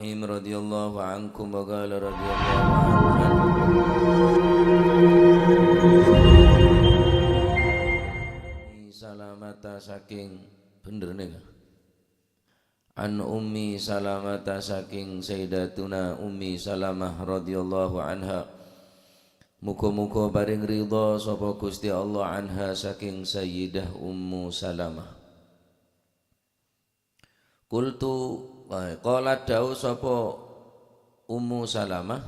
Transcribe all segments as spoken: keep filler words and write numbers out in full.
Ibrahim radhiyallahu ankum wa qala radhiyallahu anhu. Salamata saking bener nèka. An Ummi Salamata saking Sayyidatuna Ummi Salamah radhiyallahu anha. Muga-muga paring ridha sapa Gusti Allah anha saking Sayyidah Ummu Salamah. Qultu, eh, qalat dawuh sapa Ummu Salamah,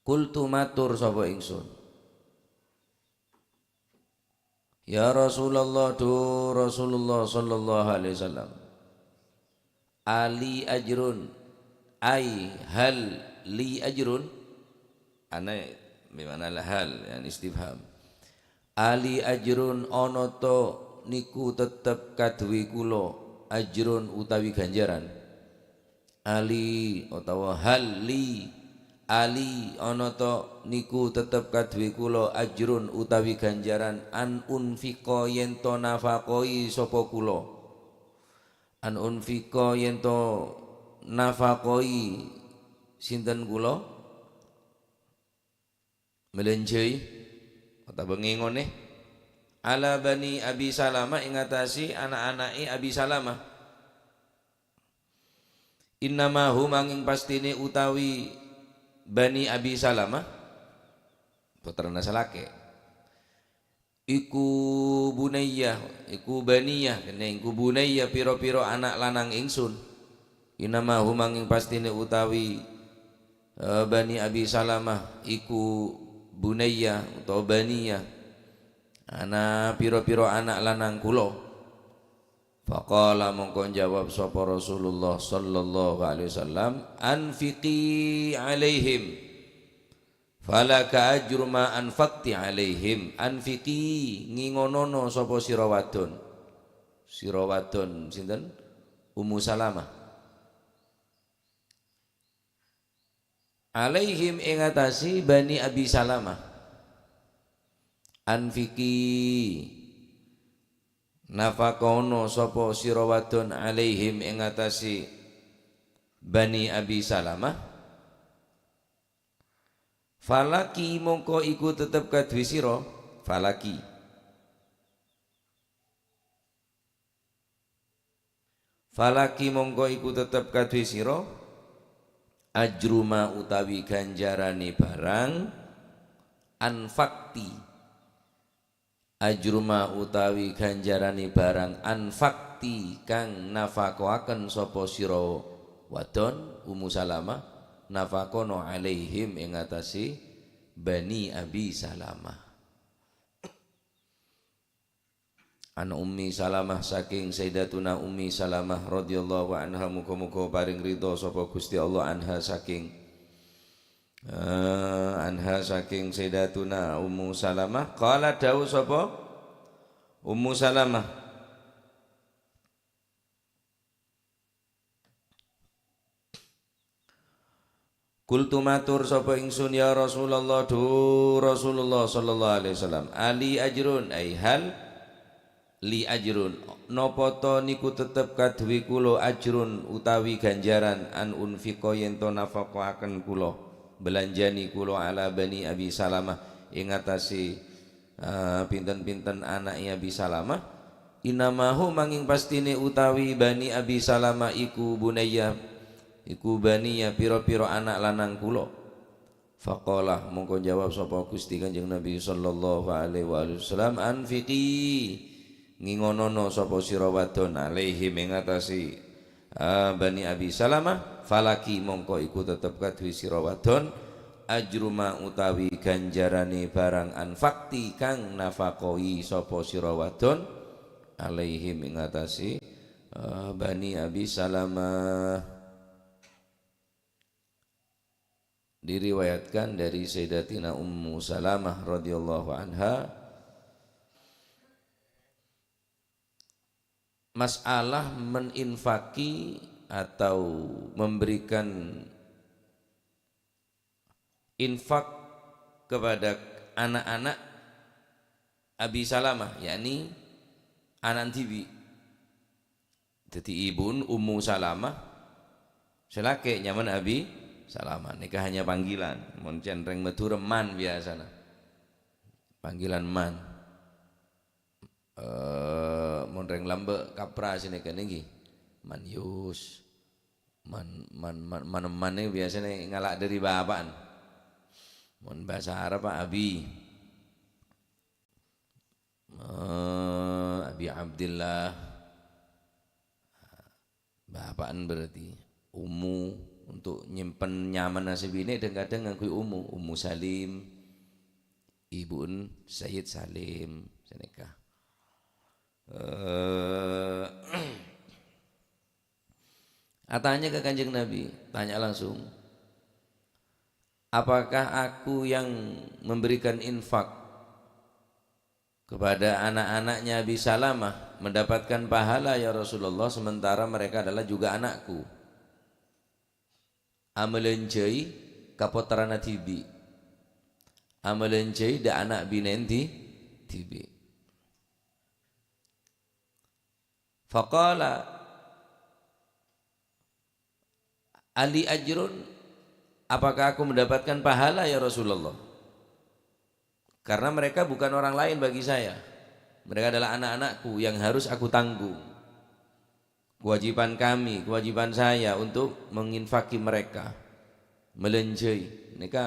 qultu matur sapa ingsun, "Ya Rasulullah, duh Rasulullah sallallahu alaihi wasallam, ali ajrun, ai hal li ajrun?" Ana bima'na la hal, yani istifham. "Ali ajrun, ana ta niku tetep kaduwe kula ajrun utawi ganjaran?" Ali otawa hal li, ali ana ta niku tetep kaduwe kula ajrun utawi ganjaran an unfiqa yen to nafakoi sapa kula? An unfiqa yen to nafakoi sinten kula? Melenjai otabâ ngèngonè ala bani Abi Salamah ing atase ana'-ana'e Abi Salamah. Innama hum anging pastine utawi bani Abi Salamah, pottrana salake, iku bunayya, iku baniya, kenneng iku bunayya pira-pira ana' lanang ingsun. Innama hum anging pastine utawi, eh, bani Abi Salamah iku bunayya utawa baniya, ana pira-pira ana' lanang kula. Faqala mongko njawab sapa Rasulullah sallallahu alaihi wasallam, "Anfiqi alaihim, falaka ajru ma anfaqti alaihim." Anfiqi, ngingonono sapa sira wadon. Sira wadon sinten? Ummu Salamah. Alaihim ing atase Bani Abi Salamah. Anfiqi, nafakono sapa sira wadon alaihim ing atase Bani Abi Salamah. Falaki mongko iku tetep kaduwe sira, falaki. Falaki mongko iku tetep kaduwe sira, ajru ma utawi ganjarane barang, anfakti. Ajru ma utawi ganjarane barang, anfakti kang nafakoaken sapa sira wadon, Ummu Salamah, nafakono alaihim ing atase Bani Abi Salamah. An Ummi Salamah, saking Sayyidatuna Ummi Salamah radhiyallahu anha, muga-muga paring ridho sapa Gusti Allah anha saking, eh, anha saking Sayyidatuna Ummu Salamah, qala dawuh sapa Ummu Salamah, Qultu matur sapa ingsun, "Ya Rasulullah, duh Rasulullah sallallahu alaihi wasallam, ali ajrun, ai hal li ajrun, napa ta niku tetep kaduwe kula ajrun utawi ganjaran an unfiqa yen to nafaqahaken kula, belanjani kula ala bani Abi Salamah ing atase, eh, pinten-pinten anake Abi Salamah?" Innama hum, nanging pastine utawi Bani Abi Salamah iku bunayya, iku baniya pira-pira ana' lanang kula. Faqala, mongko jawab sapa Gusti Kanjeng Nabi sallallahu alaihi wa alihi wasallam, "Anfiqi," ngingonono sapa sira wadon, "alaihim," ing atase, ah, Bani Abi Salamah, "falaki," mongko iku tetep kaduwe sira wadon, "ajru ma," utawi ganjarane barang, "anfaqti," kang nafakoi sapa sira wadon, "alaihim," ing atase, eh, Bani Abi Salamah. Diriwayatkan dari Sayyidatina Ummu Salamah radhiyallahu anha, masalah meninfaki atau memberikan infak kepada anak-anak Abi Salamah, yakni anak dibi'. Jadi, ibun Ummu Salamah Sè lakè' nyamana Abi Salamah. Nèka hanya panggilan. Mon cèn rèng Madhurâ Man biyasana. Panggilan Man. Eh, mon rèng lambâ' kapra sè nèka nèngghi. Man Yus. Man, man, man, man, man nèka biyasana ngala' dâri bapa'na. Mon bhâsa Arab, Abi. Eh, Abi Abdillah. Bapa'na berarti. Ummu, untuk nyimpen nyamana sè binè' dhâng-kadhâng ngangghuy ummu. Ummu Salim, ibu'na Sayyid Salim, sanèka. Eh, atanya ke Kanjeng Nabi, tanya langsung, "Apakah aku yang memberikan infak kepada anak-anaknya Abi Salamah mendapatkan pahala, ya Rasulullah, sementara mereka adalah juga anakku?" Amèlènjhâi ka pottrana dhibi'. Amèlènjhâi dâ' ana' binèna dhi-, dhibi'. Faqala, "Ali ajrun, apakah aku mendapatkan pahala, ya Rasulullah? Karena mereka bukan orang lain bagi saya. Mereka adalah anak-anakku yang harus aku tanggung. Kewajiban kami, kewajiban saya untuk menginfaki mereka, mèlènjhâi." Nèka,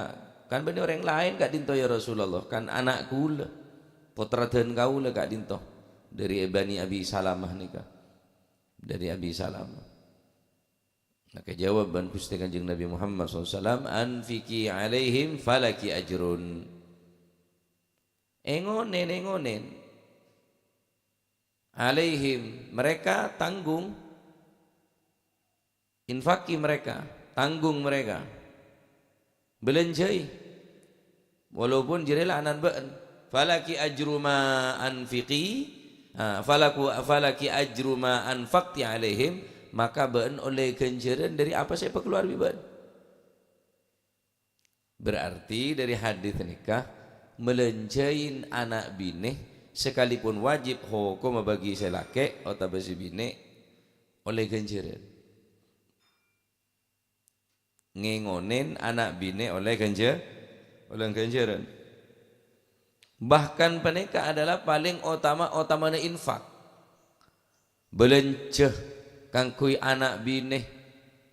"Kan bânnè orèng laèn ka'dinto, ya Rasulullah, kan ana' kaulâ, pottra dân kaulâ ka'dinto, dâri Bani Abi Salamah nèka, dâri Abi Salamah." Maka jawab bân Ghustè Kanjeng Nabi Muhammad sallallahu alaihi wasallam, "Anfiqi alaihim falaki ajrun." Èngonèn, èngonèn. Alaihim, mereka tanggung. Infaki mereka, tanggung mereka. Bâlânjhâi. Walaupun jârèya la ana'na bâ'na. Falaki ajru ma anfiqi, ah, falaku, falaki ajru ma anfaqti alaihim, maka bâ'na ollè ghânjhârân dâri apa sè èpakalowar bi' bâ'na. Berarti dâri hadis nèka, mèlânjhâi ana' binè, sakalipun wajib hokomma bagi sè lakè' otabâ sè binè', ollè ghânjhârân. Ngèngonèn ana' binè' ollè ghânjhâ-, ollè ghânjhârân. Bahkan panèka adalah palèng otama-otamana infak. Bâlânjhâ kaangghuy ana' binè,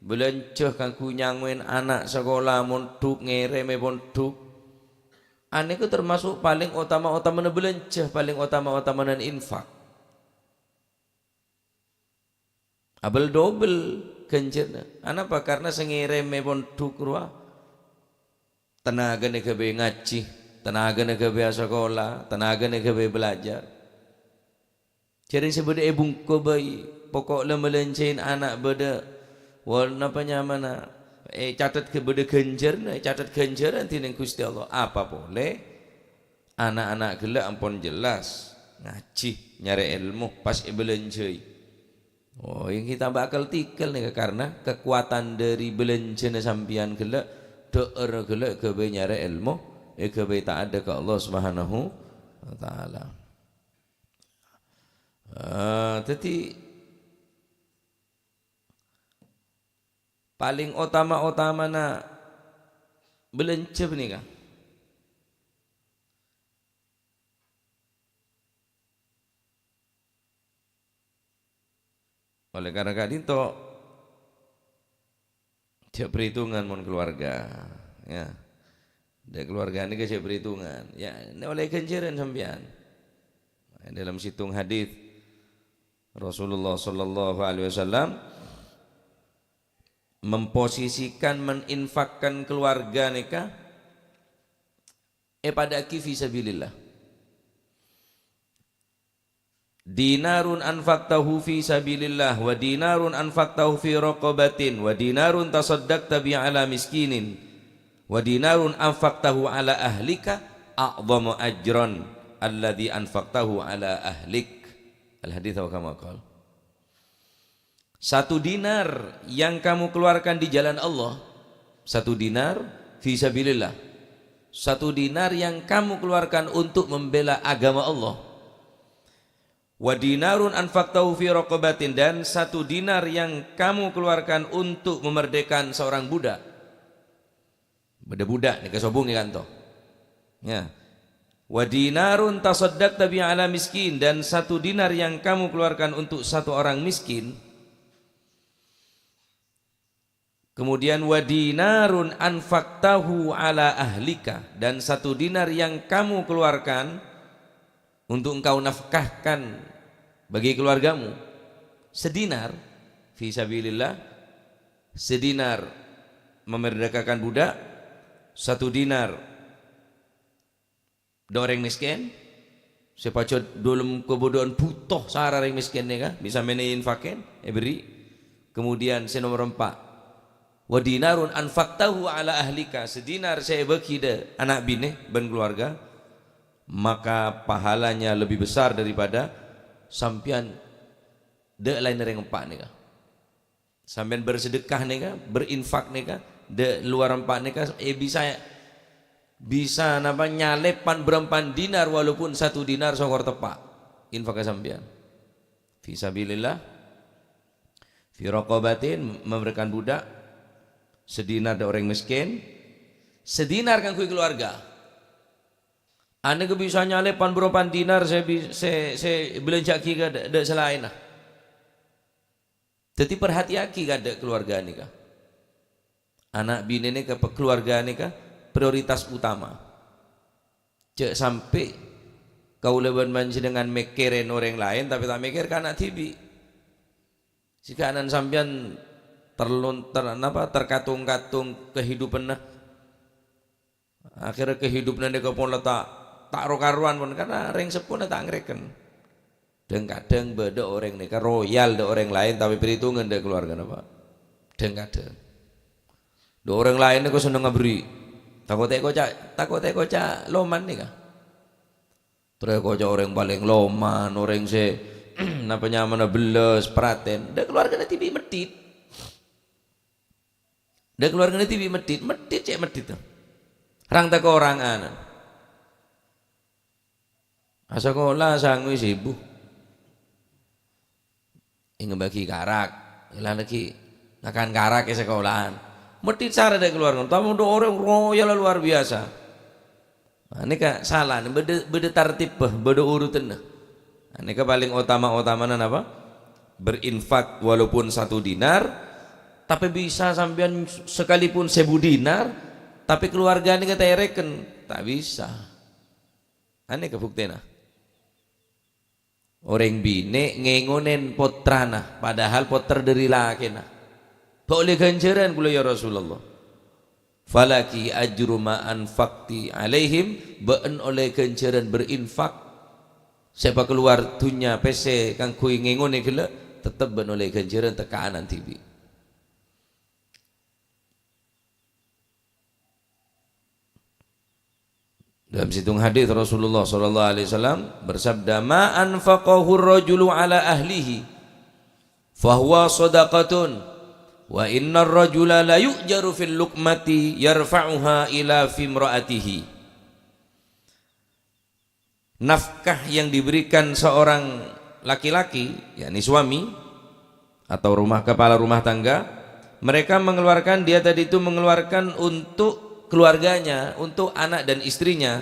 bâlânjhâ kaangghuy nyangowèn ana' sakola mondhuk, ngèrèmè pondhuk. Anèka tamaso' palèng otama-otamana bâlânjhâ, palèng otama-otamana infak. Abel-dobel ghânjhârânna. Anapa? Karna sè ngèrèmè pondhuk rowa tenagana èghâbây ngajhi, tenagana èghâbây asakola, tenagana èghâbây bâlâjâr. Jhârèng sè bâdâ è bungko bhâi, poko' la mèlânjhâi ana' bâdâ, wal-, napa nyamana, ècatet ghâ-, bâdâ ghânjhârânna, ècatet ghânjhârân dhinèng Ghustè Allah. Apa polè? Ana'-ana' ghellâ' ampon jelas, ngajhi, nyarè èlmo, pas èbâlânjhâi. Oh, èngghi tamba akel-tikel nèka, karna kakowadhân dâri bâlânjhâna sampèyan ghellâ', dhâ'ârra ghellâ' èghâbây nyarè èlmo, èghâbây ta'at ka Allah Subhanahu wa Ta'ala. Ah, dhâddhi, palèng otama-otamana bâlânjhâ panèka. Oleh karena ka'dhinto, jhâ' perhitungan mon keluarga, ya. Dâ' keluarga nèka jhâ' perhitungan. Ya, nè ollè ghânjhârân sampèyan. Dalam sèttong hadis, Rasulullah sallallahu alaihi wasallam memposisikan, meninfakkan keluarga nèka èpadâ'âghi fi sabilillah. "Dinarun anfaqtahu fi sabilillah, wa dinarun anfaqtahu fi raqabatin, wa dinarun tasaddaqta bi ala miskinin, wa dinarun anfaqtahu ala ahlika, a'dhamu ajran alladzi anfaqtahu ala ahlik." Al-hadits aw kama qal. Satu dinar yang kamu keluarkan di jalan Allah, satu dinar fi sabilillah, satu dinar yang kamu keluarkan untuk membela agama Allah, "Wa dinarun anfaqtahu fi raqabatin," dan satu dinar yang kamu keluarkan untuk memerdekakan seorang budak. Bâdâ budak nèka sobung è kanto. Ya. "Wa dinarun tasaddaqta bi ala miskin," dan satu dinar yang kamu keluarkan untuk satu orang miskin. Kemudian, "Wa dinarun anfaqtahu ala ahlika," dan satu dinar yang kamu keluarkan untuk engkau nafkahkan bagi keluargamu. Sedinar, fi sabilillah, sedinar memerdekakan budak, satu dinar dâ' orèng mèskèn, sè pajhât dâlem kabâdâ'ân bhuto sara orèng mèskèn nèka, bisa mènè infakèn, èbèrri'. Kemudian sè nomor empa', "Wa dinarun anfaqtahu ala ahlika," sedinar sè èbâgi dâ' ana' binè bân keluarga, maka pahalanya lebih besar daripada sampèyan dâ' laènna orèng empa' nèka. Sampèyan bersedekah nèka, berinfak nèka, dâ' luar empa' nèka, eh, bisa, bisa napa, nyalèp pan-bârâmpan dinar, walaupun satu dinar sokor teppa'. Infak ka sampèyan. Fi sabilillah, fi raqabatin, memberikan budak, sedinar dâ' orèng mèskèn, sedinar kaangghuy keluarga. Anèka bisa nyalèp pan-bârâmpan dinar sè bi-, sè, sè èbelanja' ghi' ka dâ', dâ' sè laènna. Dhâddhi, parhatèyaghi ka dâ' keluarga nèka. Ana' binè nèka, pe-, keluarga nèka prioritas utama. Jhâ' sampè' kaulâ bân panjhennengngan mèkkèrè orèng laèn, tapè ta' mèkkèr ka ana' dhibi'. Sè kanan sampèyan terlon-, ter-, napa, terkatung-katung kehidupanna. Akhirnya kehidupanna nèka pon la ta', ta' ro-karowan pon, karena rèng seppona ta' ngarèken. Dhâng-kadhâng bâdâ orèng nèka royal dâ' orèng laèn, tapè pèrètongan dâ' keluarga napa? Dhâng-kadhâng. Dâ' orèng laèn nèka senneng aberri'. Tako' ta' èkoca', tako' ta' èkoca' loman nèka. Terus èkoca' orèng palèng loman, orèng sè napa nyamana bellâs, pratèn. Dâ' keluargana dhibi' meddhit. Dâ' keluargana dhibi' meddhit, meddhit cè' meddhit. Rang tako' rang ana'. Asakola sangoy sèbu. Èngembâgi karak, èlang lagi ngakan karak è sakolaan. Meddhit sara dâ' keluarga, tamoy dâ' orèng royal luar biasa. Nah, nèka sala, bâdâ, bâdâ tartibbhâ, bâdâ urutanna. Nah, nèka palèng otama-otamana napa? Berinfak walaupun satu dinar, tapè bisa sampèyan sekalipun sèbu dinar, tapè keluarga nèka ta' èrèken, ta' bisa. Anèka buktèna. Orèng binè' ngèngonè pottrana, padahal pottra dâri lakèna. Bâ' ollè ghânjhârân kaulâ, ya Rasulullah. "Falaki ajru ma anfaqti alaihim," bâ'na ollè ghânjhârân berinfak. Sè èpakalowar dhunnya pèssè kaangghuy ngèngonè ghellâ', tettep bâ'na ollè ghânjhârân tekka ana' dhibi'. Dalam sèttong hadis Rasulullah sallallahu alaihi wasallam bersabda, "Ma anfaqahu rajulu ala ahlihi, fahuwa sadaqatun, wa innar rajula la yu'jaru fil luqmati yarfa'uha ila fimra'atihi." Nafkah yang diberikan seorang laki-laki, yakni suami, atau rumah, kepala rumah tangga, mereka mengeluarkan, dia tadi itu mengeluarkan untuk keluarganya, untuk anak dan istrinya.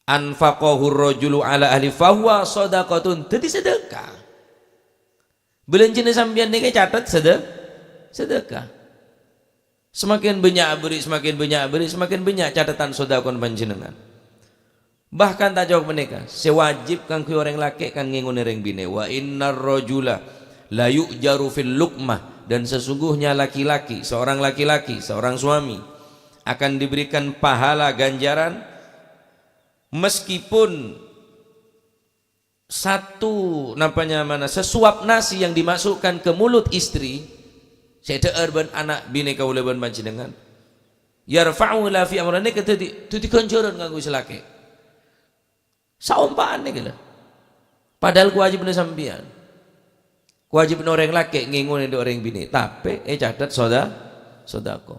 "Anfaqahu rajulu ala ahli fahuwa sadaqatun," dhâddhi sedekah. Bâlânjhâna sampèyan nèka ècatet sede-, sedekah. Semakin bânnya' aberri', semakin bânnya' aberri', semakin bânnya' catetan sodakoh panjhennengngan. Bahkan ta' cokop panèka, sè wajib kaangghuy orèng lakè' kan ngèngonè rèng binè'. "Wa innar rajula la yu'jaru fil luqmah," dan sesungguhnya laki-laki, seorang laki-laki, seorang suami akan diberikan pahala ganjaran meskipun satu, napa nyamana, sesuap nasi yang dimasukkan ke mulut istri, sè èdhâ'âr bân ana' binè kaulâ bân panjhennengngan, yarfa'u la fi amrane, dhâddhi, dhâddhi ghânjhârân kaangghuy sè lakè'. Saompamana ghellâ'. Padahal kawâjibhânna sampèyan. Kawâjibhânna orèng lakè' ngèngonè dâ' orèng binè', tapè ècatet soda-, sodako.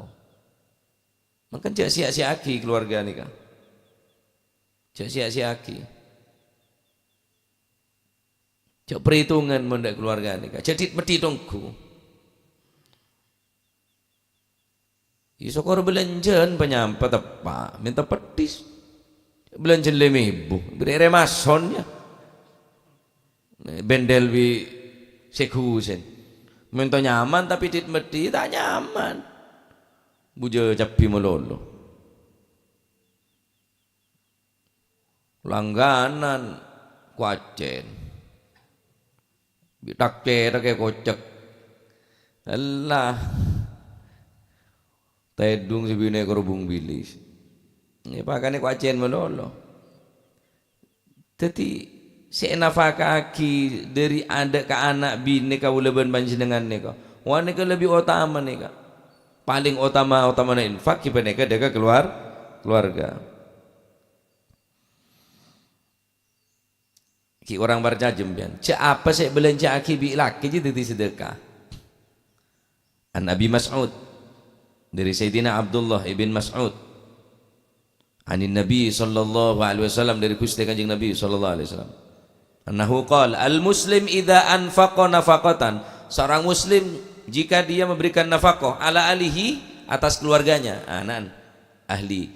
Mangkana jhâ' sia-siaaghi kalowarga nèka. Jhâ' sia-siaaghi. Jhâ' parètongan mon dâ' kalowarga nèka. Jhâ' dhit-meddhit ongghu. Iyâ, sokor bâlânjhâna panyampa teppa', mènta peddhis. Bâlânjhâna lèma èbu, bâriyâ rèmason, yâ. Bendel bi' sè ghusèn. Mènta nyaman tapè dhit-meddhit ta' nyaman. Bujâ cabbhi malolo. Langganan kowaccèn. Bi' tak-cètakkè kocek. Ella. Tèdung sè binè' karo bung bilis. Ngghi, pakanè kowaccèn malolo. Dhâddhi, sè ènafaka'aghi dhâri adâ' ka ana' binè kaulâ bân panjhennengngan nèka, wa nèka lebbi otama nèka. Palèng otama-otamana infak ghi' panèka dâ' ka keluar-, keluarga. Ghi' korang parcajâ sampèyan. Jhâ' apa sè èbâlânjhâ'aghi bi' lakè jiyâ dhâddhi sedekah. An Abi Mas'ud, dhâri Sayyidina Abdullah ibn Mas'ud, anin Nabi sallallahu alaihi wasallam, dhâri Ghustè Kanjeng Nabi sallallahu alaihi wasallam, annahu qala, "Al-muslim idza anfaqa nafaqatan," seorang muslim jika dia memberikan nafkah, "ala alihi," atas keluarganya, ana'na, ahli,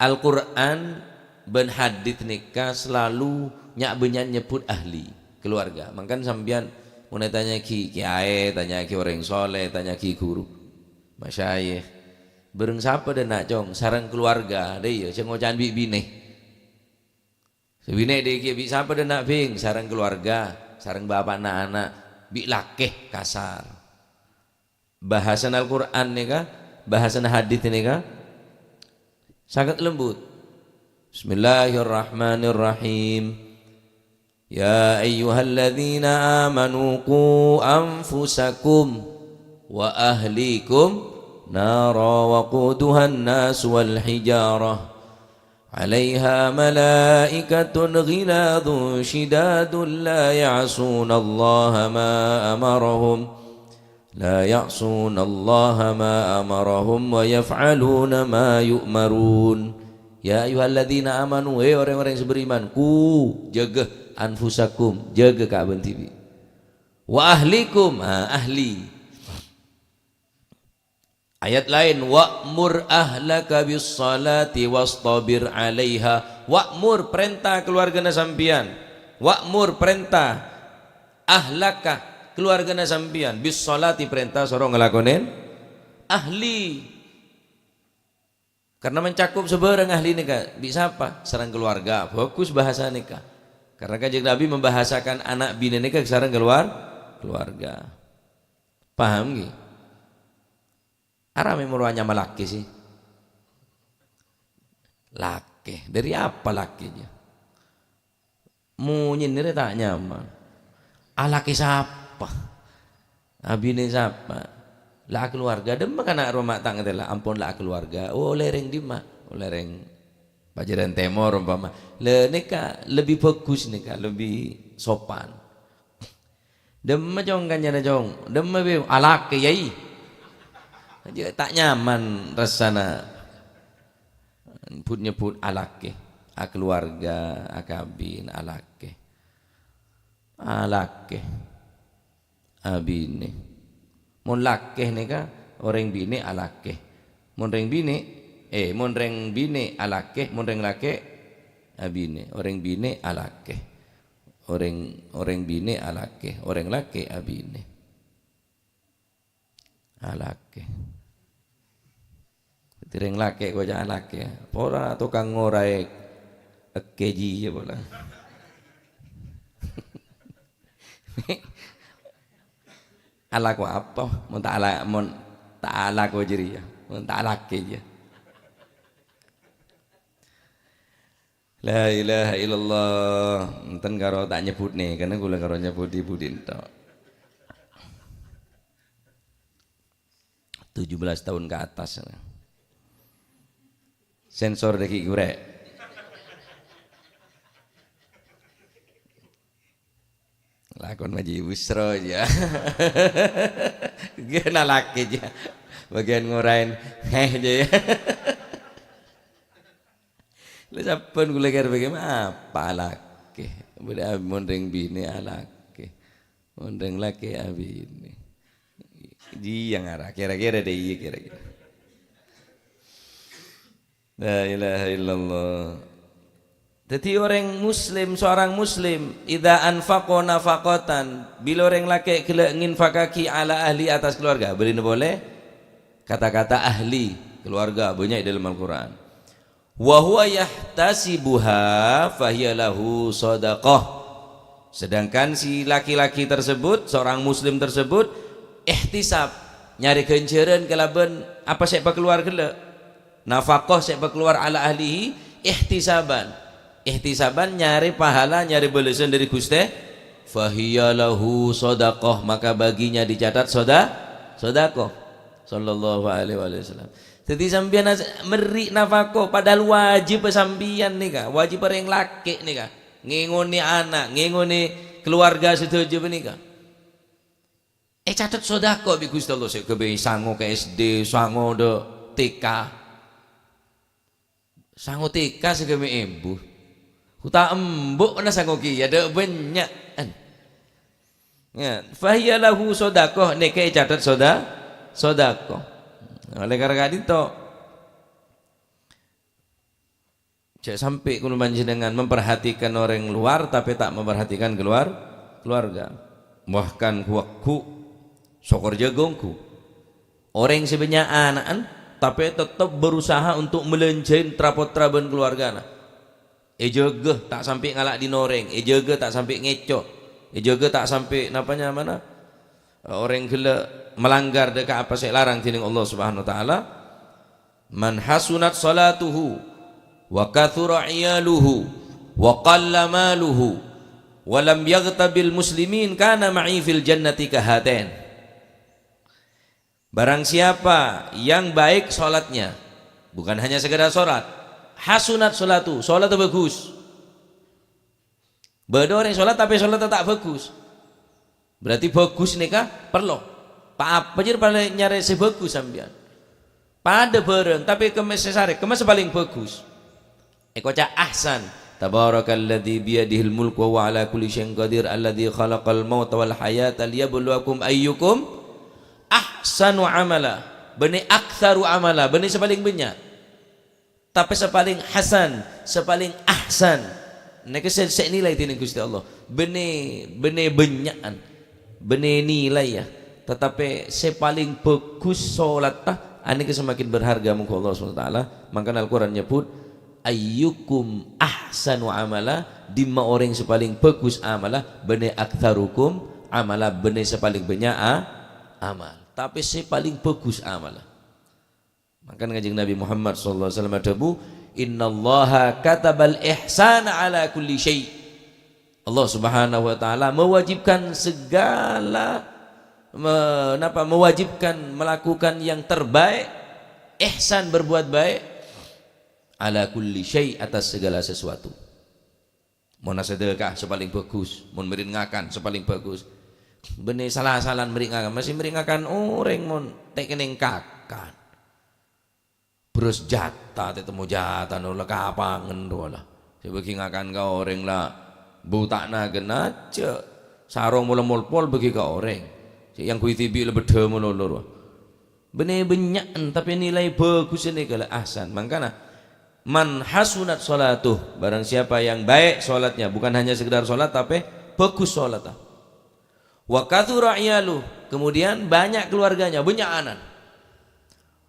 Al-Qur'an bân hadits nèka salalu nya'-, bânnya' nyebbhut ahli, keluarga. Mangkana sampèyan mon ètanya'aghi kèyaè, tanya'aghi orèng soleh, tanya'aghi ghuru, masyayikh. "Bhâreng sapa dâ' enna', Cong?" "Sareng keluarga." Dâ' iyâ, sè ngoca'na bi' binè. Sè binè' dâ' kèya, "Bi' sapa dâ' enna', Bhing?" "Sareng keluarga, sareng bapa'na ana', bi' lakè," kasar. Bahasana Al-Qur'an nèka, bahasana hadits nèka sangat lembut. Bismillahirrahmanirrahim. Ya ayyuhalladzina amanu qu anfusakum wa ahlikum nara waquduhan nas wal hijarah. 'Alaiha malaikatun ghiladzun syidadun la ya'sunallaha ma amarahum, la ya'sunallaha ma amarahum wa yaf'aluna ma yu'marun. Ya ayyuhalladzina amanu, he reng-oreng sè beriman, qu, jâgâ, anfusakum, jâgâ ka bâ'na dhibi'. Wa ahlikum, ah, ahli. Ayat laèn, "Wa'mur ahlaka bis-shalati wastabir 'alaiha." Wa'mur, parènta kalowargana sampèyan. Wa'mur, parènta, ahlaka, kalowargana sampèyan. Bis-shalati, parènta soro ngalakonè ahli. Karena mencakup sabârâng ahli nèka. Bi' sapa? Sareng kalowarga. Bagus bahasa nèka. Karena Kanjeng Nabi membahasakan ana' binè nèka sareng kalowar-, kalowarga. Paham, ghi? Arapa mè' moro anyama lakè, sih? Lakè. Dhâri apa lakè, jâ? Monyèna rè ta' nyaman. Alakè sapa? Abinè sapa? La akalowarga, dâmma kana' roma ta' ngatèla, ampon la akalowarga. Oh, ollè rèng dimma? Ollè rèng Pajaran Tèmor, ompama. La, nèka lebbi bhâghus, nèka lebbi sopan. Dâmma, Cong, kanjâna, Cong? Dâmma, Bib? Alakè, Yai. Jâ ta' nyaman rassana. Nyebhut-nyebhut alakè. Akalowarga, akabin, alakè. Alakè. Abinè. Mon lakè nèka orèng binè' alakè. Mon rèng binè', eh, mon rèng binè' alakè, mon rèng lakè' abinè. Orèng binè' alakè. Orèng, orèng binè' alakè, orèng lakè' abinè. Alakè. Dhâddhi rèng lakè' koca' alakè. Pora tokang ngoraè èkè jiyâ pola. Alako apa? Mon ta' ala-, mon ta' alako jârèya, mon ta' alakè jiyâ. La ilaha illallah. Enten karo ta' nyebbhut nè, karena kaulâ karo nyebbhut di budin tok. Tujuh belas tahun ke atas. Sensor dâgghi' gurè'. Lakon maji busro jâ. Ghi' na' lakè jâ. Bâgiyân ngoraèn heh jâ, yâ. Lha sampèyan kaulâ kèra bâgiyân apa lakè? Bâdâ ab-, mon rèng binè' alakè. Mon rèng lakè' abinè. Iyâ ngara, kèra-kèra dâ' iyâ kèra-kèra. La ilaha illallah. Dhâddhi orèng muslim, seorang muslim, idza anfaqa nafaqatan, bilâ orèng lakè' ghellâ' nginfakaghi ala ahli, atas keluarga. Bâlina polè kata-kata ahli, keluarga, bânnya' è dâlem Al-Qur'an. "Wa huwa yahtasibuha fahiya lahu shadaqah." Sedangkan si laki-laki tersebut, seorang muslim tersebut, ihtisab, nyarè ghânjhârân kalabân apa sè èpakalowar ghellâ'. Nafaqah sè èpakalowar ala ahlihi ihtisaban. Ihtisaban nyarè pahala, nyarè bâlessan dâri Ghustè. "Fahiya lahu shadaqah," maka baginya dicatat soda-, sodakoh. Sallallahu alaihi wasallam. Dhâddhi sampèyan as-, mèrri' nafaqah, padahal wajib sampèyan nèka, wajib orèng lakè' nèka. Ngèngonè ana', ngèngonè keluarga sadhâjâ panèka. Ècatet sodakoh bi' Ghustè Allah, sè ghâbây sango ka S D, sango dâ' T K. Sango T K sè ghâbây embu. Hu ta' embu' na sango kèya, dâ' bânnya'an. Ya, fahiya lahu sodakoh, nèka ècatet soda-, sodakoh. Oleh karena itu, jhâ' sampè' kaulâ panjhennengan memperhatikan orèng luar, tapè ta' memperhatikan keluar-, keluarga. Bahkan ghu-, ghu-, sokor jhâghung ghu. Orèng sè bânnya' ana'an, tapè tettep berusaha untuk melânjhâi tra-pottra bân keluargana. Èjâgâ ta' sampè' ngala' dhin orèng, èjâgâ ta' sampè' ngèco', èjâgâ ta' sampè' napa nyamana, orèng ghellâ' melanggar dâ' ka apa sè èlarang dhinèng Allah Subhanahu wa Ta'ala. "Man hasunat shalatuhu, wa kathura iyaluhu, wa qalla maluhu, wa lam yaghtabil muslimin, kana ma'i fil jannati kahatain." Barang siapa yang baik sholatnya, bukan hanya sekedar sholat, hasunat sholatu, sholatnya bagus. Bâdâ orèng sholat, tapè sholatnya ta' bagus. Berarti bagus nèka parlo. Pa-apa jâr palèng nyarè sè bagus sampèyan? Padâ bhârâng, tapè kemma sè sarè, kemma sè palèng bagus. Èkoca' ahsan. "Tabarakalladzi biyadihil mulku wa huwa ala kulli syai'in qadir, alladzi khalaqal mauta wal hayata liyabluwakum ayyukum ahsanu amala." Bânnè aktsaru amala, bânnè sè palèng bânnya'. Tapè sè palèng hasan, sè palèng ahsan, nèka sè, sè ènilai dhinèng Ghustè Allah. Bânnè, bânnè bânnya'an, bânnè nilai, ya. Tatapè sè palèng bagus sholatta, anèka sè makin berharga mongghu Allah Subhanahu wa Ta'ala. Mangkana Al-Qur'an nyebbhut, "Ayyukum ahsanu amala," dimma orèng sè palèng bagus amalla, bânnè aktsarukum amala, bânnè sè palèng bânnya' a-, amal. Tapè sè palèng bagus amalla. Mangkana Kanjeng Nabi Muhammad sallallahu alaihi wasallam adhâbu, "Innallaha katabal ihsana ala kulli syai'." Allah Subhanahu wa Ta'ala mewajibkan segala, me-, napa, mewajibkan melakukan yang terbaik, ihsan, berbuat baik, ala kulli syai', atas segala sesuatu. Mon asadhâka sè palèng bagus, mon mèrèn ngakan sè palèng bagus. Bânnè sala-salan mèrèn ngakan, masih mèrèn ngakan orèng mon ta' kennèng kakan. Bherrâs jhâta, ta' temmo jhâta, no la kapangen rowa la. Sè bâgi ngakan ka orèng la buta'na ghânna jhâ'. Sarong mola molpol bâgi ka orèng. Sè èangghuy dhibi' la bâddhâ mololo rowa. Bânnè bânnya'an, tapè nilai bagus ini kalau ahsan. Mangkana, "Man hasunat sholatuh," barang siapa yang baik sholatnya, bukan hanya sekedar sholat, tapè bagus sholatnya. "Wa kathura iyaluh," kemudian banyak keluarganya, bânnya' ana'na.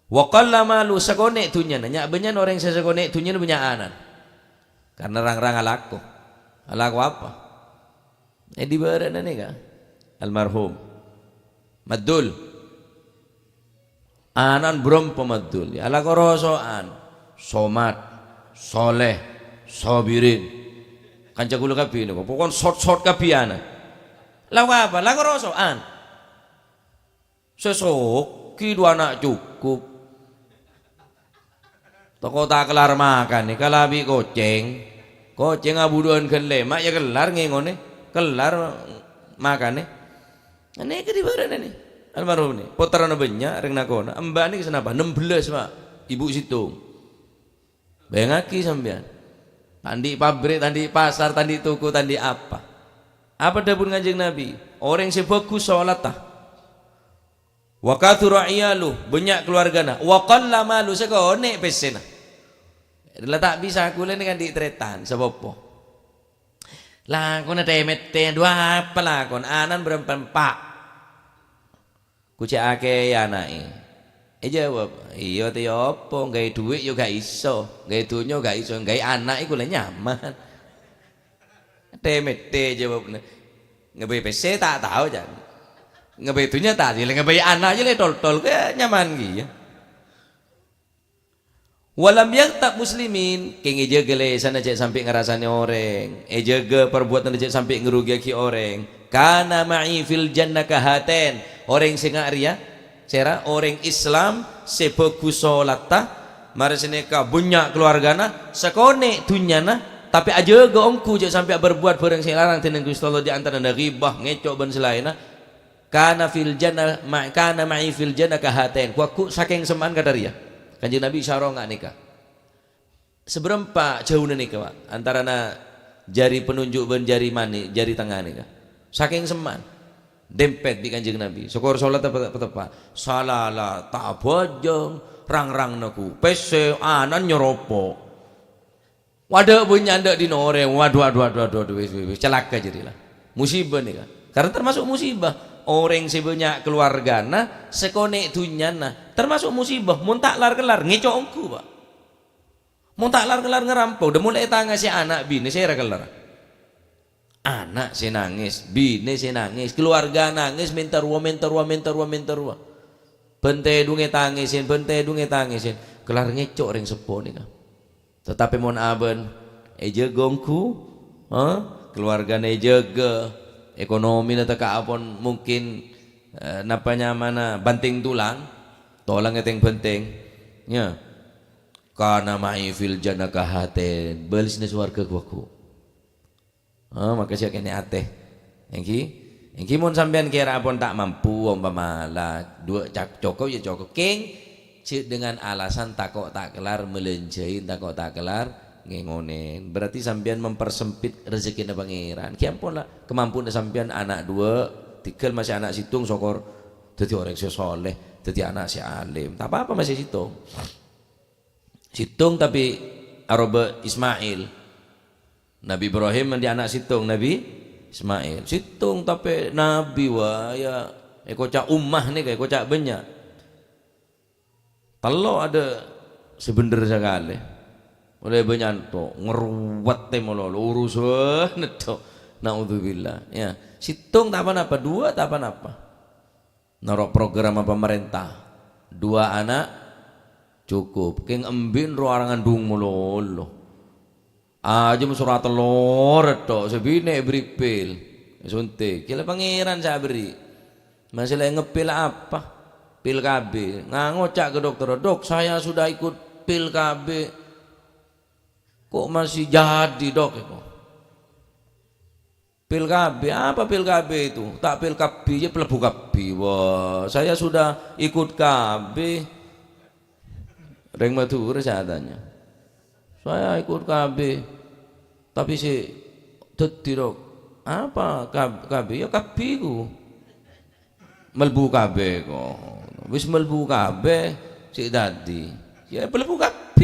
"Wa qalla maluh," sakonè' dhunnyana, nya' bânnya'an orèng sè sakonè' dhunnyana bânnya' ana'na. Karena rang-rang alako. Alako apa? È dibârâ'na nèka, almarhum Maddul. Ana'na bârâmpa Maddul. Ya, alako roso'an. Somad, Soleh, Sabirin. Kanca kaulâ kabbhi nèko. Pokokna sot-sot kabbhi ana'. Alako apa? Alako roso'an. Sè soghi dua ana' cukup. Toko ta' kellar makanè, kalabi kocèng. Kocèng abudhuwân ghân lèma', ya kellar ngèngonè. Kellar makanè. Nèka dibârâ'na nè. Almarhum nè. Pottrana bânnya', rèng nakona. Emba'na nèka sanapa? Ennem belas, Pak. Ibu sèttong. Bâjângaghi sampèyan. Ta' andi' pabrik, ta' andi' pasar, ta' andi' toko, ta' andi' apa. Apa dhâbuna Kanjeng Nabi? Orèng sè bhâghus sholatta. "Wa kathura iyalu, bânnya' kalowargana. Wa qalla malu, sakonè' pèssèna." La ta' bisa, kulâ nèka andi' tarètan, sapopo. Lakona tè-mèttè, dhu apa lakon, ana'na bârâmpa empa'. Ku cè' akè'è ana'è. Èjâwâb, "Iyâ, tè apa, ghâbây dhuwit yâ ghâ' èso, ghâbây dhunnya ghâ' èso, ghâbây ana' èko la nyaman." Tè-mèttè jâwâbbhâ. Ghâbây pèssè ta' tao, jân. Ghâbây dhunnya ta', jâ la ghâbây ana' jâ la tol-tol, kè nyaman kèya. "Wa lam yaghtab muslimin," kèng èjâgâ lèsanna jhâ' sampè' ngarasanè orèng, èjâgâ parbuwatanna jhâ' sampè' ngarogiyaghi orèng. "Kana ma'i fil jannah kahatayn." Orèng sè nga' rèya, sèra orèng Islam sè bhâghus sholatta, marè sanèka bânnya' kalowargana, sakonè' dhunnyana, tapè ajâgâ ongghu jhâ' sampè' aberbuwat bhârâng sè èlarang dènèng Ghustè Allah, di antarana ghibah, ngèco' bân salaènna. "Kana fil jannah, ma-, kana ma'i fil jannah kahatayn." Ku ongghu sakèng semma'an kadhâ' rèya. Kanjeng Nabi isyarah nga' nèka. Sabârâmpa jhâuna nèka, Pak, antarana jari penunjuk bân jari mani-, jari tengnga nèka. Sakèng semma'an. Dempet bi' Kanjeng Nabi. Sokor sholat apa, apa teppa'? Salala ta' abhâjâng, rang-rangna ku pèssè, ana'na nyaropo'. Wadâ bânnya' endâ' dhin orèng. Waduh, waduh, waduh, waduh, waduh, wis, wis, wis, calaka jârèya la. Musibah nèka. Karena termasuk musibah. Orèng sè bânnya' kalowargana, sakonè' dhunnyana, termasuk musibah. Mon ta' lar-kellar, ngèco' ongghu, Pak. Mon ta' lar-kellar ngarampok, dâ' molaè tangèsè ana' binè sèra kellar. Ana' sè nangès, binè sè nangès, kalowarga nangès, mènta rowa, mènta rowa, mènta rowa, mènta rowa. Bân tèdhungngè tangèsèn, bân tèdhungngè tangèsèn. Kellar ngèco' rèng seppo nèka. Tatapè mon abân èjâgâ ongghu, ha? Kalowargana èjâgâ, ekonomina tèka' pon mungkin, eh, napa nyamana, banting tulang, tolang ètèng-bhântèng, ya. "Kana ma'i fil jannah kahatayn," bâlessâna sowarghâ ghu-lagghu. Ah, maka sè kènè' atè. Èngghi, èngghi mon sampèyan kèra pon ta' mampu, ompama la duwâ' cak-, cokop ya cokop. Kèng, jhâ' dengan alasan tako' ta' kellar malânjhâi, tako' ta' kellar ngèngonè. Berarti sampèyan mempersempit rejekkèna Pangèran. Kèya ampon la, kamampuanna sampèyan ana' duwâ', tèngghâl masè ana' sèttong, sokor dhâddhi orèng sè sholeh, dhâddhi ana' sè alim. Ta' pa-apa masè sèttong. Sèttong tapè aroba Ismail. Nabi Ibrahim andi' ana' sèttong, Nabi Ismail. Sèttong tapè nabi, wa, ya, èkoca' ummah nèka, èkoca' bânnya'. Tello' adâ' sè bhendher sakalè. Ollè bânnya' to, ngeruwet è malolo, urusan to. Naudzubillah. Ya, sèttong ta' pa-napa, duwâ' ta' pa-napa. Noro' programma pamarènta, duwâ' ana' cokop. Kèng embi' ro arang ngandung malolo. Ajâm sora tello' rètto', sè binè' èberri' pil. Èsuntik. Kèla Pangèran sè aberri'. Masalah ngepil apa? Pil K B. Ngangoca' ka dokter, "Dok, saya sudah ikut pil K B. Kok masih jadi, Dok?" Pil K B, apa pil K B itu? Ta' pil K B, ya pelebu K B. Wah, saya sudah ikut K B. Rèng Madhurâ saya tanya. Saya ikut K B. Tapi sè dhâddhi, Dok, apa K-, K B? Ya K B ku. Melbu K B kok. Wis melbu K B, sè dhâddhi. Ya, melbu K B.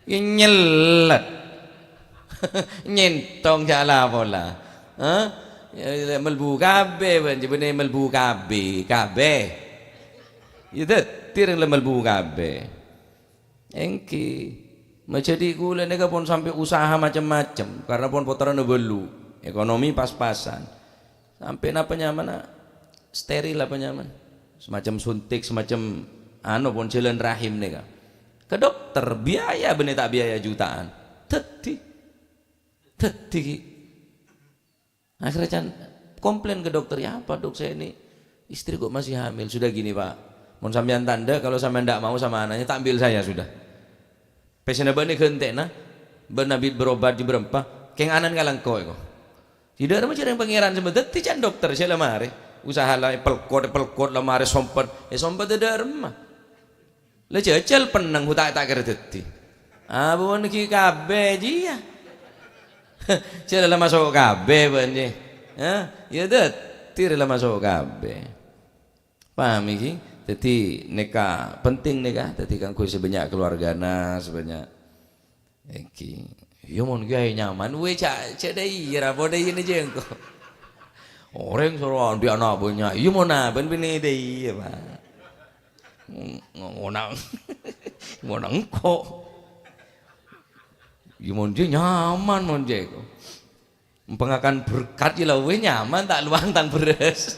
Ya, nyellet. Nyèntong jhâ' la pola. Hah? Ya, ya, melbu K B, bân, jhâ' bânnè melbu K B, K B. Ya, dhâddhi rèng la melbu K B. Èngghi, majhâdhi kaulâ nèka pon sampè' usaha macem-macem, karna pon pottrana bâllu', ekonomi pas-pasan. Sampè' napa nyamana, steril apa nyamana, semacam suntik, semacam anu pon jhâlân rahim nèka. Ka dokter, biaya bânnè ta' biaya jutaan. Dhâddhi, dhâddhi, Ghi. Akhirnya can komplain ke dokter, "Ya apa, Dok, saya ini istri kok masih hamil?" Sudah gini, Pak, mon sampeyan tandhâ, kalau sampeyan ndak mau sama anaknya, tak ambil saya sudah. Pèssèna bâ'na ghântèna, bâ'na bi' berobat jhâ' bârâmpa, kèng ana'na kalangko' èko. Dhâddhi rèng Pangèran sè dhâddhi can dokter sè la marè. Usaha la èpelkot, èpelkot la marè sompet, èsompet dhâddhi rèng. La jhâjhâl pennèng hu ta', ta' kèra dhâddhi. Abâ' mon ghi' kabbhi, jiyâ. Jhâ' la maso' kabbhi, bân, jiyâ. Hah? Iyâ, dhâddhi la maso' kabbhi. Paham, ghi? Dhâddhi, nèka penting, nèka. Dhâddhi, kaangghuy sè bânnya' kalowargana, sè bânnya' Èngghi. Iyâ, mon Kèyaè nyaman, wè, jhâ', jhâ' dâ' iyâ, ra padâ iyâ nèjjhâ' engko'. Orèng soro andi' ana' bânnya', iyâ, mon abân binè dâ' iyâ, Pak. Ng-, ng-, ngona-, ngona engko'. Iyâ, mon jiyâ nyaman, mon jiyâ ko. Empengakan berkat jiyâ la wè nyaman, ta' lowang tang bherrâs.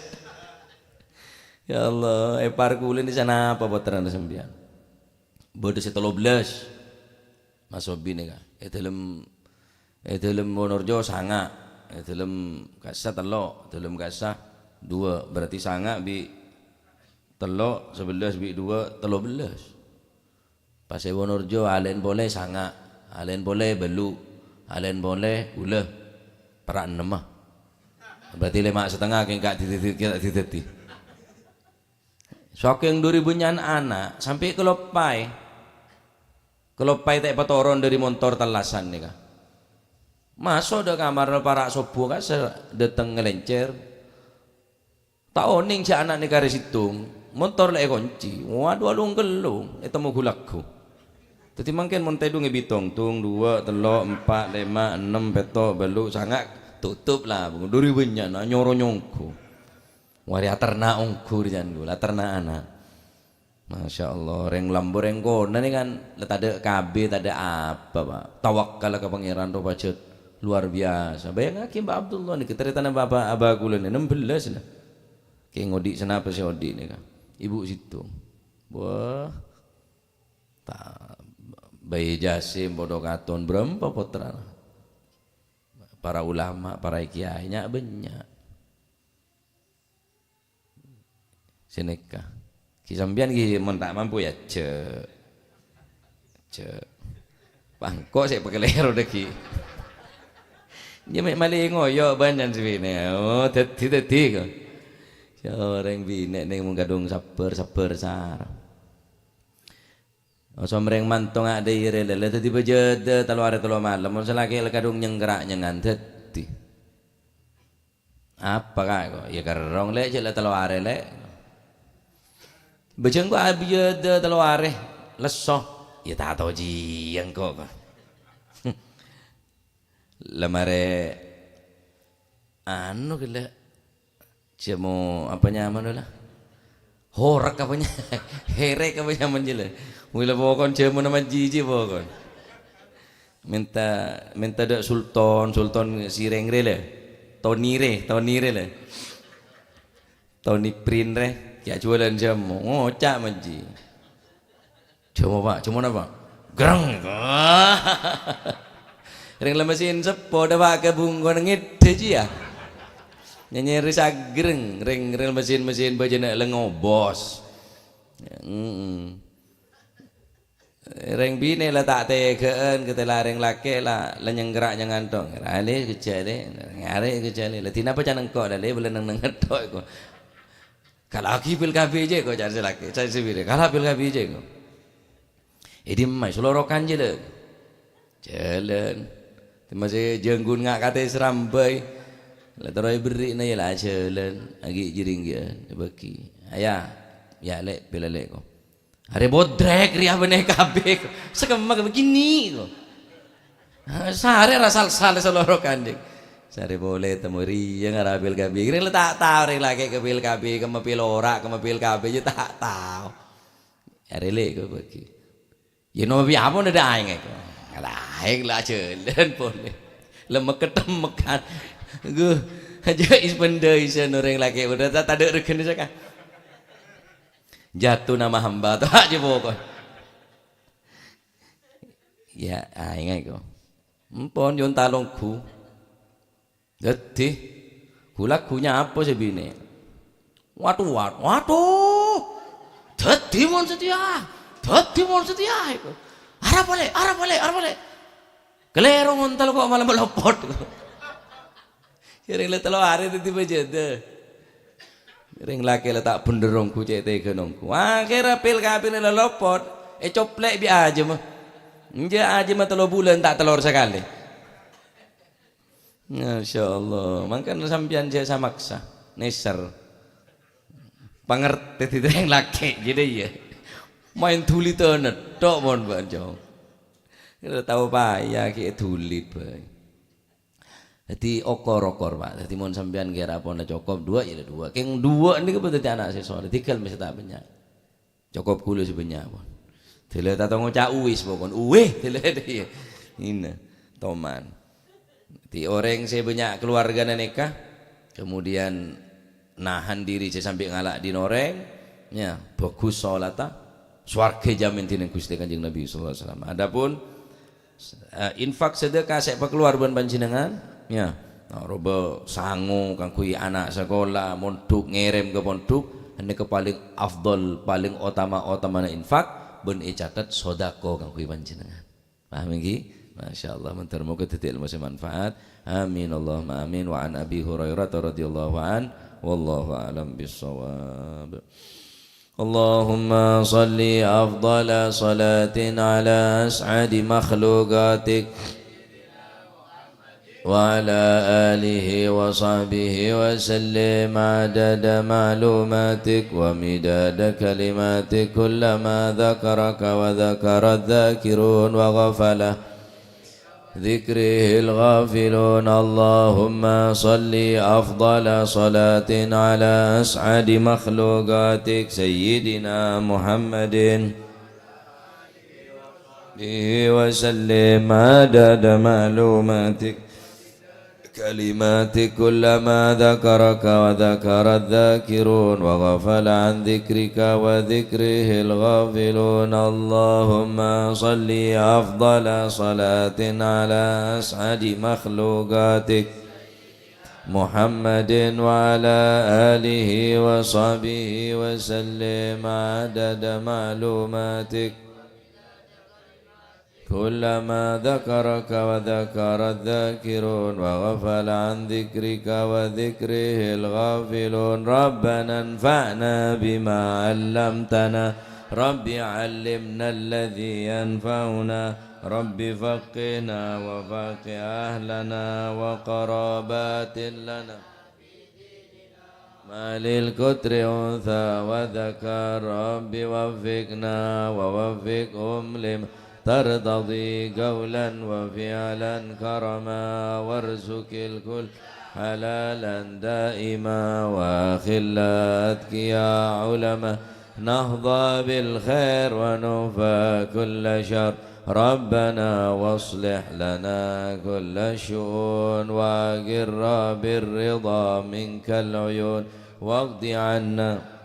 Ya Allah, èpar kulâ nèka sanapa pottrana sampèyan? Bâdâ sè tello bellâs. Mas Sobi nèka. È dâlem, è dâlem Wonorejo sanga', è dâlem kassa tello', è dâlem kassa duwâ', berarti sanga' bi' tello', sabellâs bi' duwâ', tello bellâs. Pas è Wonorejo alè'en polè sanga', alè'en polè bâllu', alè'en polè ghulâ, pèra' ennemma. Berarti lèma' satengnga kèng ka' didhâddhi-, ka' didhâddhi. Sakèng duri bânnya'an ana', sampè' kaloppaè. Kaloppaè ta' èpatoron dâri montor tellasan nèka. Maso' dâ' kamarra para' sobbhu kassa' dâteng ngalèncèr. Ta' onèng jhâ' ana' nèka arè sèttong, montor la èkonci. Waduh, alung-kellung, ètemmo ghu-lagghu. Dhâddhi mangkèn mon tèdung èbitong, tung, duwâ', tello', empa', lèma', ennem, pètto', bâllu', sanga', totop la, duri bânnya'na, nyoro nyongghu. Warè aterna' ongghu rèya, la aterna' ana'. Masya Allah, rèng lambâ' rèng kona nèka kan la tadâ' kabbhi, tadâ' apa, Pak. Tawakkal ka Pangèran rowa pajhât luar biasa. Bâjângngaghi Mbah Abdullah nèka, tarètanna bapa' abâ' kulâ nè, ennem bellâs la. Kèng odi' sanapa sè odi' nèka? Ibu sèttong. Wah. Ta-, Bayi Jasim padâ katon bârâmpa pottrana? Para ulama, para kèyaè nya' bânnya'. Sè nèka. Ghi sampèyan ghi mon ta' mampu ya, jhâ'. Jhâ'. Pangko sè pakalèro dâggi'. Nya mè' malè ngoyo' bânnya'an sè binè'. Oh, dhâddhi, dhâddhi ko. Orèng binè' nèng mon kadhung sabbhâr, sabbhâr sara. Osom rèng manto nga' dâi rè lè, la dhâddhi bâjâdâ tello arè tello malem. Mon sè lakè' la kadhung nyengkra' nyengan dhâddhi. Apa, Ka', ko'? Iyâ kerrong, Lè', jhâ' la tello arè, Lè'. Bâjâng ko' abiyâdâ tello arè, lesso. Iyâ ta' tao jiyâ engko', ko'. La marè, anu, ghellâ'. Jhâmo apa nyamana, la? Horek apa nya-, herek apa nyamana, jiyâ, la? Wila pokon jhâmona majiji pokon. Mènta, mènta dâ' Sultan, Sultan sirèng rè, la. Toni rè, Toni rè, la. Toni Prin rè, kèya juwâlân jhâmo, ngoca' majiji. Jhâmo, Pak. Jhâmona, Pak. Greng. Rèng la masin seppo dâ', Pak, ka bungkona ngèdhâ jiyâ. Nyanyèri sagreng, rèng, rèng masin-masin bâjâna la ngobos. Mm-mm. Rèng binè' la ta' tega'an, katèla rèng lakè' la, la nyengkra' nyangan tong. Ralè kejjhâ' lè, ngarè' kejjhâ' lè. La dinapa can engko' la lè, bâlâ neng-, neng ngetthok ko. Kalaghi pil kabbhi jiyâ ko, can sè lakè', can sè binè'. Kala pil kabbhi jiyâ ko. È dimmaè, solorokan jiyâ, Lè'. Jhâlân. Dimma sè jhângghun nga' katè srambai. La terro èberri'na, iyâ la jhâlân. Aghi' jhâringgiyân, èbâghi. Aya, ya, Lè', pèla, Lè', ko. Arè bodrek rèya bânnè kabbhi, ko. Sakemma kabbhi gini, ko. Sarè ra sal-sal solorokan, Dek. Sarè polè temmo rèya ngara pil kabbhi. Rèng la ta' tao rèng lakè' ka pil kabbhi, kemma pil ora', kemma pil kabbhi, iyâ ta' tao. Arè lè' ko bâgi. Yâ, no, bi' apa nèdhâ aèng, ko? Aèng la jhâlân polè. Lemmek ketemmekan. Gu, aja is bendhâ isân orèng lakè', udah ta-, tadâ' regana saka. Jatuh nama hamba, ta' aja pokok. Ya, aèng aèng, ko. Empon, yon talonggu. Dhâddhi, gu-lagghu nyapa sè binè'. Wadhu, wad-, wadhu! Dhâddhi mon satèya! Dhâddhi mon satèya! Arapa lè', arapa lè', arapa lè'. Kalèro ngontal ko' malam lopot. Sèrèng la tello arè dhâddhi bâjâdâ. Rèng lakè' la ta' bhendher ongghu, cè' tèghâ ongghu. Akhèrra pil-kapilna la lopot, ècoplè' bi' ajâmma. Enjâ', ajâmma tello bulân ta' tellor sakalè. Masya Allah, mangkana sampèyan jhâ' sa-maksa, nèser. Pangartè dhâddhi orèng lakè', jârèya. Maèn dhuli tènèt tok, mon, Pak, Cong. Kira tao paya ghi' dhuli bhâi. Dhâddhi okor-okor, Pak. Dhâddhi mon sampèyan kèra pon la cokop duwâ', ya la duwâ'. Kèng duwâ' nèka bhâdhi dhâddhi ana' sè soleh, dhigghâl mèstè ta' bânnya'. Cokop ghulâ sè bânnya', pon. Dhâlâ ta' tao ngoca' uwis, pokon. Uwis, dhâlâ dhâ, iyâ. Ina, toman. Dhâddhi orèng sè bânnya' kalowarghâna nèka, kemudian nahan diri jhâ' sampè' ngala' dhin orèng, ya, bhâghus sholatta, sowarghâ èjhâmin dhinèng Ghustè Kanjeng Nabi sallallahu alaihi wasallam. Adapun Eh, infak sedekah sè èpakalowar bân panjhennengngan, ya. Nah, roba sango kaangghuy ana' sakola, mondhuk, ngèrèm ka pondhuk, ghânèka palèng afdhal, palèng otama-otamana infak, bân ècatet sodako kaangghuy panjhennengngan. Paham ènggi? Masya Allah, mandhâr moghâ dhâddhi èlmo sè manfaat. Amin, Allahumma amin. Wa an Abi Hurairah radhiyallahu an, wallahu a'lam bissawab. اللهم صل أفضل صلاة على أسعد مخلوقاتك وعلى آله وصحبه وسلم عدد معلوماتك ومداد كلماتك، كلما ذكرك وذكر الذاكرون وغفل ذكره الغافلون. اللهم صل أفضل صلاة على أسعد مخلوقاتك سيدنا محمد به وسلم عدد معلوماتك، كلماتك، كلما ذكرك وذكر الذاكرون وغفل عن ذكرك وذكره الغافلون. اللهم صل أفضل صلاة على أسعد مخلوقاتك محمد وعلى آله وصحبه وسلم عدد معلوماتك، كلما ذكرك وذكر الذاكرون وغفل عن ذكرك وذكره الغافلون. ربنا انفعنا بما علمتنا. رب علمنا الذي ينفعنا. رب فقهنا وفقه أهلنا وقرابات لنا. ما للكتر أنثى وذكر. رب وفقنا ووفقهم لما ترتضي قولا وفعلا كرما، وارزق الكل حلالا دائما، وأخلاء أتقياء علما، نحظى بالخير ونكفى كل شر. ربنا واصلح لنا كل الشؤون، وأقر بالرضا منك العيون، واقض عنا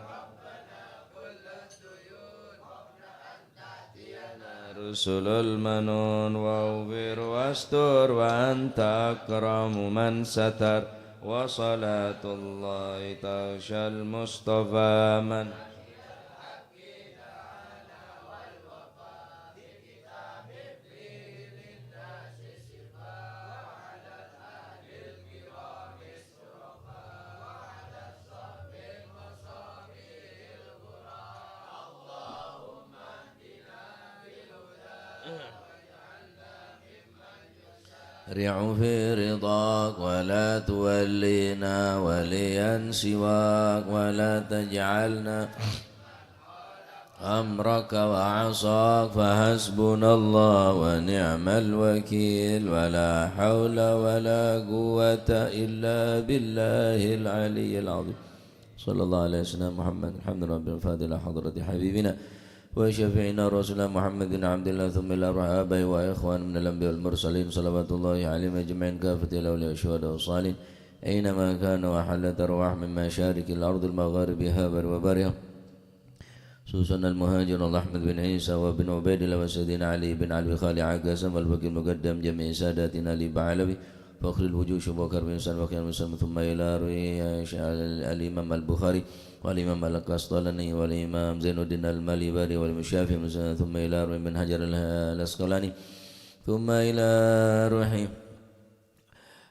رسل المنون، واغفر واستر وأنت أكرم من ستر، وصلاة الله تغشى المصطفى من رع في رضاك ولا تولينا وليا سواك ولا تجعلنا أمرك وعصاك، فحسبنا الله ونعم الوكيل، ولا حول ولا قوة إلا بالله العلي العظيم. صلى الله على سيدنا محمد. الحمد لله رب العالمين. الفاتحة إلى حضرة حبيبنا وشفيعنا رسول الله محمد بن عبد الله، ثم إلى روح آبائه وإخوانه من الأنبياء والمرسلين، صلوات الله عليهم أجمعين، كافة الأولياء والشهداء والصالحين، أينما كانوا وحلت أرواحهم من مشارق الأرض المغاربها وبرها. خصوصا المهاجر الله أحمد بن عيسى وابن عبيد الله وسيدنا علي بن علوي خالع قاسم والفقيه المقدم جميع ساداتنا علي بعلوي فخر الوجود شيخ بكر بن سالم وخيار بن سالم ثم إلى روح الإمام البخاري والإمام القسطلاني والإمام زين الدين المالباري والإمام الشافعي بن سالم ثم إلى روح ابن حجر العسقلاني ثم إلى روح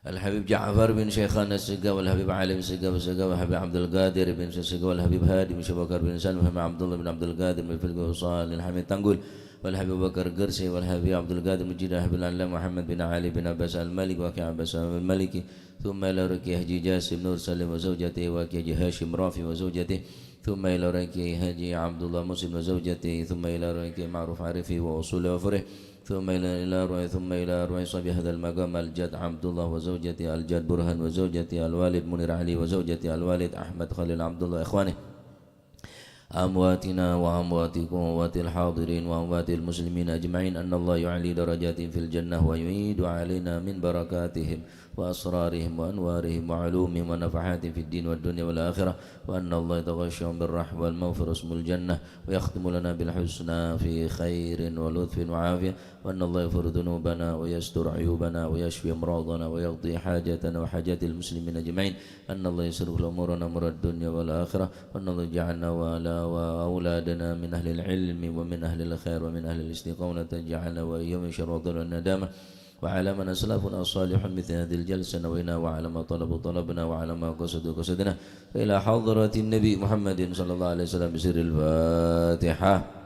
الحبيب جعفر بن شيخنا السقاف والحبيب علي بن السقاف السقاف والحبيب عبد القادر بن السقاف والحبيب هادي بن شيخ بكر بن سالم والحبيب عبد الله بن عبد القادر بن فلك وصال الحميد تنقل والحبيب أبو بكر قرشي، والحبيب عبد القادر مجيد، والحبيب العلامة محمد بن علي بن عباس المالكي، وكيع عباس المالكي، ثم إلى روح كيع حاجي جاسم نور سليم وزوجته، وكيع حاجي هاشم رافي وزوجته، ثم إلى روح كيع حاجي عبد الله مسلم وزوجته، ثم إلى روح كيع معروف عارفي وأصوله وفروعه، ثم إلى، إلى روح، ثم إلى روح صاحب هذا المقام الجد عبد الله وزوجته، الجد برهان وزوجته، الوالد منير علي وزوجته، الوالد أحمد خليل عبد الله، إخوانه. أمواتنا وأمواتكم وأموات الحاضرين وأموات المسلمين أجمعين، أن الله يعلي درجاتهم في الجنة ويعيد علينا من بركاتهم وأسرارهم وأنوارهم وعلومهم ونفحاتهم في الدين والدنيا والآخرة، وأن الله يتغشاهم بالرحمة والمغفرة واسم الجنة، ويختم لنا بالحسنى في خير ولطف وعافية، وأن الله يغفر ذنوبنا ويستر عيوبنا ويشفي أمراضنا ويقضي حاجاتنا وحاجات المسلمين أجمعين، أن الله يصلح أمورنا أمور الدنيا والآخرة، وأن الله يجعلنا ولا وأولادنا من أهل العلم ومن أهل الخير ومن أهل الاستقامة، وتجعلنا وإياهم من شر الضلال والندامة، وعلى من أسلفنا الصالحون مثل هذه الجلسة نوينا، وعلى ما طلبوا طلبنا، وعلى ما قصدوا قصدنا، إلى حضرة النبي محمد صلى الله عليه وسلم بسر الفاتحة.